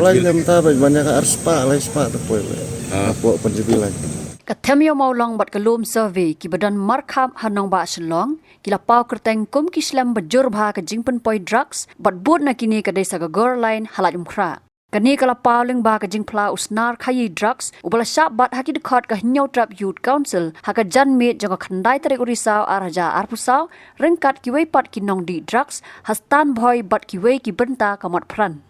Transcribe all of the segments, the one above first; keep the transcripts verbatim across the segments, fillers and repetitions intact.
Lai lem ta ba ban ïa ka ar spah, lai spah te poi ba. Ah. Hapoh Punjabi lai. Ka Them Ïew Mawlong bad ka Lum Survey kiba don markhap ha nongbah Shillong ki la paw kyrteng kum ki shlem ba jur bha ka jingpynpoi drugs bad bud na kine ka dei sa ka Goro Line ha Laitumkhrah. Kane ka la paw lyngba ka jingphla u snar khaïi drugs uba la shah bat ha ki dkhot ka Hynñiew Trep Youth Council ha ka janmiet jong ka khyndai tarik u Risaw ar hajar arphew saw ryngkat kiwei pat ki nongdih drugs ha Stan Bhoi bad kiwei ki bynta ka Motphran.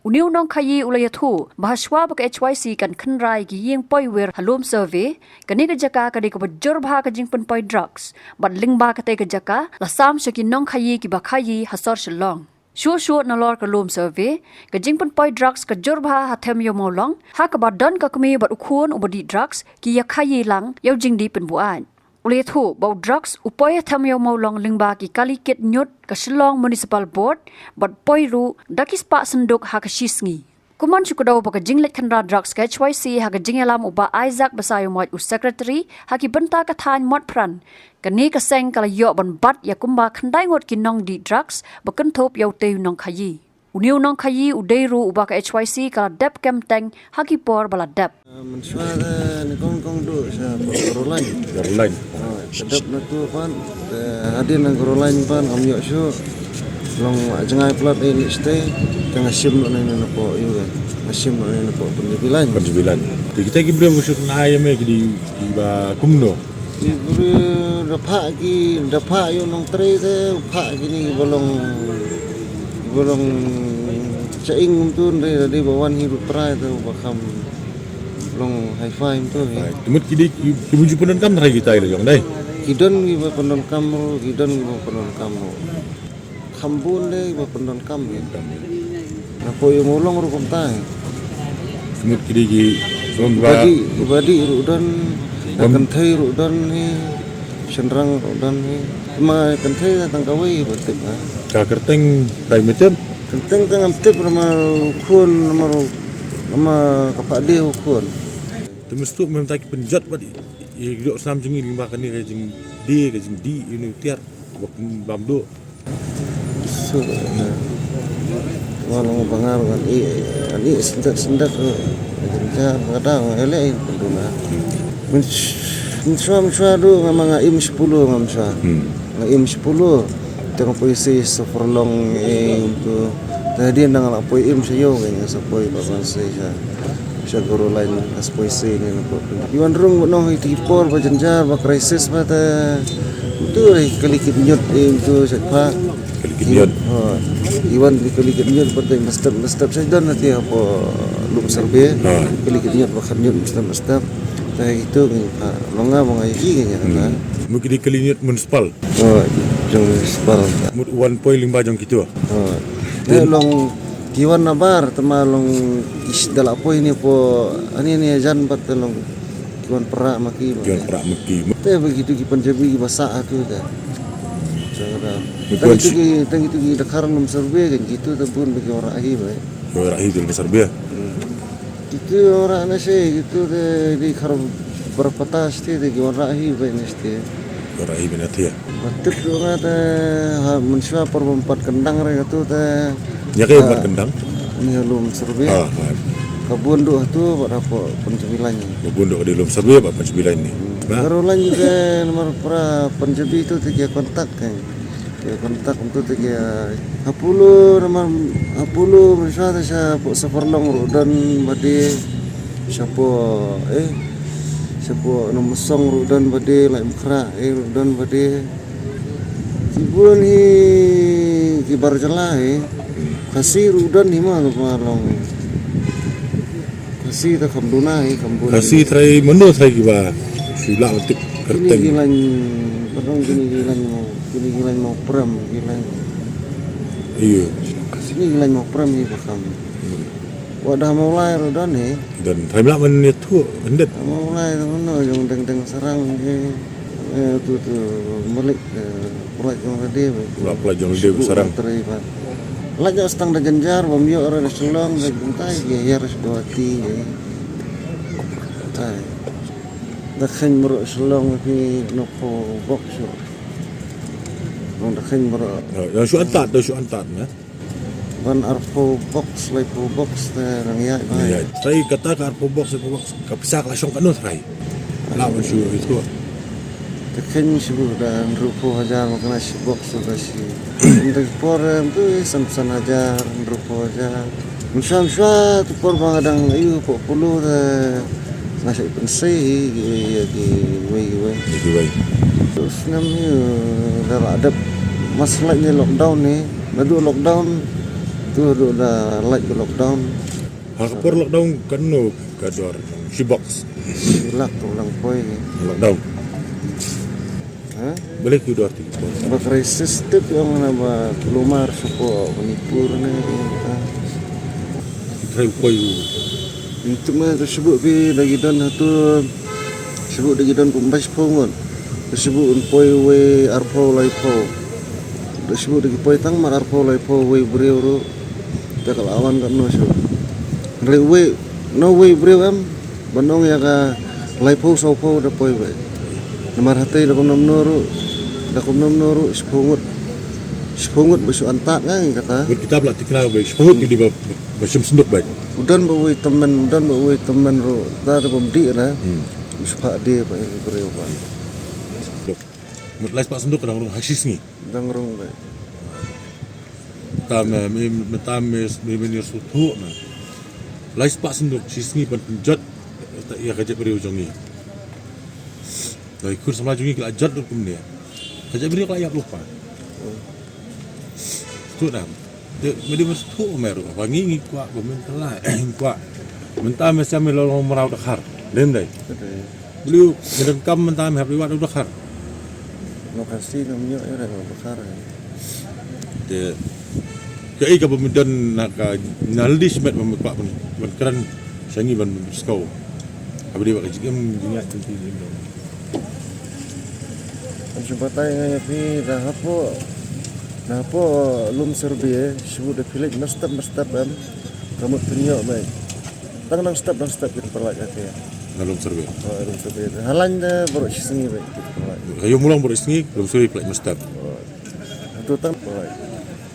Une u nongkhaïi u la ïathuh ba ha shuwa ba ka H Y C kan khynra ïa ki ïing poi wir ha Lum Survey, kane ka jaka ka dei kaba jur bha ka jingpynpoi drugs bad lyngba katei ka jaka la sam sha ki nongkhaïi kiba khaïi ha sor Shillong. Shuh shuh nalor ka Lum Survey, ka jingpynpoi drugs ka jur bha ha Them Ïew Mawlong, ha kaba don ka kmie bad u khun uba dih drugs ki ïa khaïi lang ïa u jingdih pynbuaid. U la ïathuh ba u drugs u poi ha Them Ïew Mawlong lyngba ki kali kit ñiut ka Shillong Municipal Board bad poi ruh da ki spah synduk ha ka shi sngi. Kum ban shu kdew ba ka jingleit khynra drugs ka H Y C ha ka jingïalam u Bah Isaac Basaiawmoit u Secretary ha ki bynta ka thaiñ Motphran, kane ka seng ka la ïoh ban bat ïa kumba khyndai ngut ki nongdih drugs ba kynthup ïa utei u nongkhaïi. Une u nongkhaïi u dei ruh uba ka H Y C ka la dep kem teng ha ki por ba la dep. Mynshuwa te nyngkong nyngkong duh sha Goro Line. Goro Line. Ka dep na tu pat, te hadien na Goro Line pat ngam ïoh shuh. Long jngai palat ïa ine shatei, te nga shim noh na ine napoh ïa u, nga shim noh na ine napoh Punjabi Line. Punjabi Line. Te kita ki briew ba shu tnai ïa me ki dei kiba kumno? Ki briew da phah ki, da phah ïa u nongtrei te, u phah kine kiba long, kiba long shah ing kumtu, da dei ba wan hi ruh trai te ba kham long hi-fi kumtu hi. Te mut ki dei ki, ki bun ju pyndonkam trai kita ïa la jong dei. Ki don kiba pyndonkam ruh, ki don kiba pyndonkam ruh. Kham bun dei ba pyndonkam hi. Napoh Ïew Mawlong ruh kumta hi. Te mut ki dei ki, ki bym ba dih, ki ba dih ruh don, na kynthei ruh don hi, shynrang ruh don hi. Ma kynthei tang kawei ba tip ha. Ka kyrteng tai me tip? Kyrteng tang ngam tip, namar u khun, namar u, namar ka pah die u khun. Te mut shuh mynta ki pynjot bad i, i, i, ïoh sam jong ngi lyngba kane ka jingdie, ka jingdih ïa une u tiar ba bym duh. Shuh, eh, ma long ba ngar ngan ïeh, ngan ïeh syndet syndet ruh. Jynjar nga dang ïaleh ïa pynduh na. Myn-, mynshuwa mynshuwa duh nga ma nga im shipulu nga mynshuwa. Hmm. Nga im shipulu. Te nga poi sei sa furlong ïa tu. Te hadien dang la poi im sha ïew nga sa poi ba ban sei sha. Sha Goro Line, nga sa poi sei ne na pop. Ki wan rung nong hi ki por ba jynjar ba crisis ba te. Tu hi kali kit ñiut hi tu sha pha. Kali kit ñiut. Ha. Ki wan ki kali kit ñiut ba te ba step ba step sha don ha ti hapoh Lum Survey. Ha. Kali kit ñiut ba khat ñiut ba step ba step. Te itu ngi pha long nga ba nga ïa ki ngi ïa ka. Hmm. Mut ki dei kali ñiut municipal. Oh, jong municipal. Mut wan poi lyngba jong kitu. Oh. Te long ki wan nabar te ma long ki s-, da la poi ne po, ani ne jan pat te long ki wan pra ma ki. Ki wan pra ma ki. Te ba kitu ki Punjabi kiba sah tu te. Mut tang wan kitu ki, tang kitu ki Dkhar Lum Survey kan kitu te bun ba ki wan rah hi ba. Ki wan rah hi te Lum Survey. Hmm. Kitu ora na shi, kitu te di khar berpatas ti, te ki ora hi ben isti. Ora hi ben atia. Matip tu nga te, ha, mynshuwa por bym pat kyndang re tu te. Ïa ka bym pat kyndang? Ni Lum Survey. Ha, ha. Ka bun duh tu, bad hapoh Punjabi Line. Ka bun duh di Lum Survey, bad Punjabi Line ni. Hmm. Nah. Goro Line te, nomor pra Punjabi tu te ki kontak kan. Ki kontak kumtu te ki, ah, ha Polo namar, ha Polo mynshuwa te sha, sha Furlong ruh don bad de, shapoh, eh, shapoh Nongmynsong ruh don bad de, Laitumkhrah, eh, ruh don bad de. Ki bun hi ki bar jylla hi. Khasi ruh don hi ma, ma long. Khasi te kham duna hi, kham bun. Khasi trai mano trai kiba shu lah tip kyrteng. Kini ki line, pardon, kini ki line Maw, kini ki line Mawprem, ki line. Iyo. Kini ki line Mawprem hi ba kham. Hmm. Wat da Mawlai ruh don hi. Don trai mlak man ïathuh hyndet. Mawlai ruh mano jong Deng Deng Sarang hi. Eh, tu, tu, Malik, eh, Pulai jong Rade, Pulai, Pulai jong Rade, Sarang. Trai ba. Lait ïa stang da jynjar, bym ïoh re da Shillong, da jyntai, ïa, ïa re sdawati, ïa. Tai. Da khein baroh Shillong, phi nop pho bok shuh. Long da khein baroh. Ïa, ïa shu antat, da shu antat, na. Ban arphew box, laiphew box te nang ïaid ba. Ïaid. Trai kata ka arphew box, laiphew box, ka pisa ka la shong katno trai? Lah ban shu ïathuh. Te khein shu buh da hynriewphew hajar ma kane shi box da shi. Ynda por em tu san san hajar, hynriewphew hajar. Mynshwa mynshwa tu por ba nga dang ïoh pok pulu te nga sa pynsei hi ïa kiwei kiwei. Ïa kiwei. Tu snem hi da la dep mas lait ne lockdown ne. Naduh lockdown tu duh da lait ka lockdown. Ha ka por lockdown katno ka dor shi box? Shi lak tu lang poi. Lockdown. Ha? Balei ki dor ti ki por? Ba crisis tip ïa nga na ba lumar shapoh Manipur ne, ha. Ki trai u poi u. Ntu ma tu shabuh phi da ki don ha tu shabuh da ki don kumba shiphew ngut. Tu shabuh un poi wei arphew laiphew. Tu shabuh da ki poi tang mar arphew laiphew wei briew ruh. Te ka la wan katno shuh. Hynrei wei, no wei briew em, ban ong ïa ka laiphew sawphew da poi beit. Namar hatei da kumno mno ruh, da kumno mno ruh, shiphew ngut. Shiphew ngut ba shu antad nga ngi kata. Ngut kita ba la tikna beit, shiphew ngut ki dei ba, ba shim synduk beit. U don ba wei tymmen, u don ba wei tymmen ruh, ta da bym dih na. Hmm. Ba shu phah die ba ïa ki briew ba. Ngut lai spah synduk ka dang rung ha shi sngi. Dang rung beit. Mynta me, me, mynta me, me, me, me sngewthuh me. Lai spah synduk shi sngi ban pynjot ïa ka jaitbynriew jong ngi. Dei khun samla jong ngi ki la jot ruh kumne. Ka jaitbynriew ka la ïap lypa. Sngewthuh dang. Te me dei ban sngewthuh me ruh ba ngi ngi kwah ba men ka la ngi kwah. Mynta me sha me la long mraw dkhar. Lem dei. Dei. Balei me donkam mynta me hap ïa wad u dkhar? Nga Khasi ngam ïoh ïa u dkhar. Te kaei kaba me don na ka na lade shimet ba me kwah ban, ban kren sha ngi ban, ban sngewthuh. Haba dei ba ka jingim jingïaid jong ngi jingim. Shu batai nga ïa phi da hapoh, da hapoh lum survey, shu da phi leit mar step mar step em. Ka mut pynïoh beit. Tang dang step dang step kin pynlait ïa ki. Na lum survey. Oh, lum survey. Halai da baroh shi sngi beit kin pynlait. Ka ïoh mulong baroh shi sngi, lum survey pynlait mar step. Oh. Hato tang pynlait.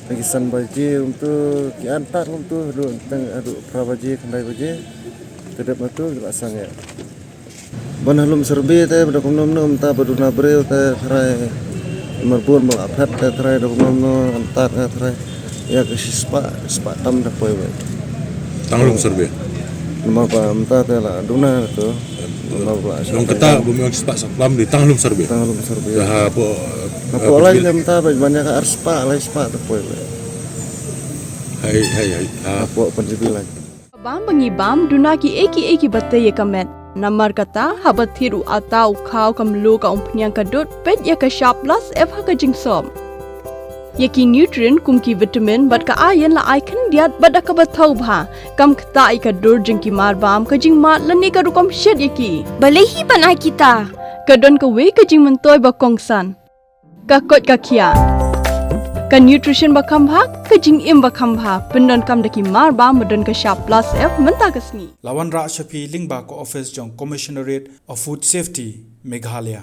Lagi san baje um tu ki antad um tu haduh tang haduh phra baje khyndai baje. Te dep ma tu ki la sangeh. Ban ha lum survey te ba da kumno kumno mynta ba duna briew te trai. Mar bun ba la phet te trai da kumno kumno antad nga trai. Ïa ka shispah, spah tam da poi beit. Tang lum survey. Namar ba mynta te la duna to. Namar ba la long kata ba me ong shispah spah tam dei tang lum survey. Tang lum survey. Da hapoh, hapoh lai te mynta ba ban ïa ka ar spah, lai spah da poi beit. Hai, hai, hai. Ha. Hapoh Panjabi lai. Bam ba ngi bam duna kiei kiei kiba tei ïa ka met. Namar kata haba thied u ata u khaw ka mluh ka umphniang ka dud peit ïa ka shap plus F ha ka jingsop. Ïa ki nutrient kum ki vitamin bad ka iron la ai khyndiat bad da kaba thaw bha. Kam ktah ïa ka dur jong ki mar bam ka jingmad lane ka rukom shet ïa ki. Balei hi ban ai kita? Ka don kawei ka jingmyntoi ba kongsan. Ka koit ka khiah. Ka nutrition ba kham bha, ka jingim ba kham bha, pyndonkam da ki mar bam ba don ka shap plus F mynta ka sngi. La wanrah sha phi lyngba ka office jong Commissionerate of Food Safety, Meghalaya.